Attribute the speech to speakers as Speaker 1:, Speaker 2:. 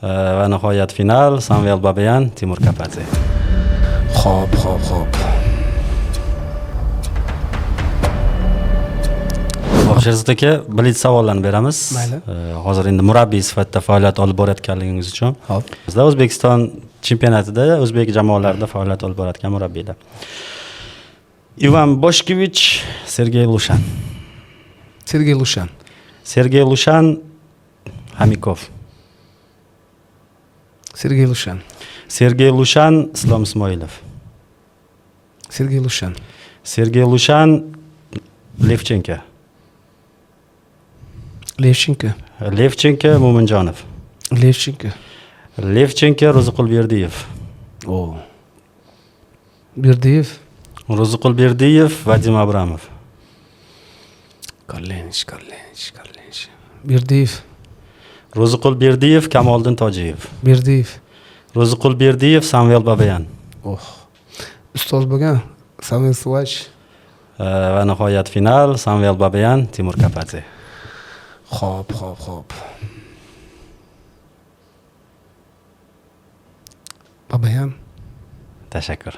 Speaker 1: Va nihoyat final: Samvel Babayan, Timur Kapadze.
Speaker 2: Xo'p, xo'p, xo'p.
Speaker 1: Xo'p, Sherzod aka, blitz savollarni beramiz.
Speaker 2: Mayli.
Speaker 1: Hozir endi murabbiy sifatida faoliyat olib borayotganligingiz uchun.
Speaker 2: Xo'p.
Speaker 1: Bizda O'zbekiston chempionatida o'zbek jamoalarida faoliyat olib borayotgan murabbiylar. Ivan Boshkevich, Sergey Lushan.
Speaker 2: Sergey Lushan.
Speaker 1: Sergey Lushan, Hamikov.
Speaker 2: Sergey Lushan.
Speaker 1: Sergey Lushan, Islom Ismoilov.
Speaker 2: Sergey Lushan.
Speaker 1: Sergey Lushan, Levchenko.
Speaker 2: Levchenko.
Speaker 1: Levchenko, Mo'minjonov.
Speaker 2: Levchenko.
Speaker 1: Levchenko, Ro'ziqul Berdiyev.
Speaker 2: O. Berdiyev.
Speaker 1: Ro'ziqul Berdiyev, Vadim Abramov.
Speaker 2: Karlenich, Karlenich, Karlenich. Berdiyev.
Speaker 1: Ro'ziqul Berdiyev, Kamoliddin Tojiyev.
Speaker 2: Berdiyev.
Speaker 1: Ro'ziqul Berdiyev, Samvel Babayan.
Speaker 2: Oh. Ustoz bo'lgan Samvel Suvach.
Speaker 1: Va nihoyat final: Samvel Babayan, Timur Kapadze.
Speaker 2: Xo'p, xo'p, xo'p. Babayan.
Speaker 1: Tashakkur.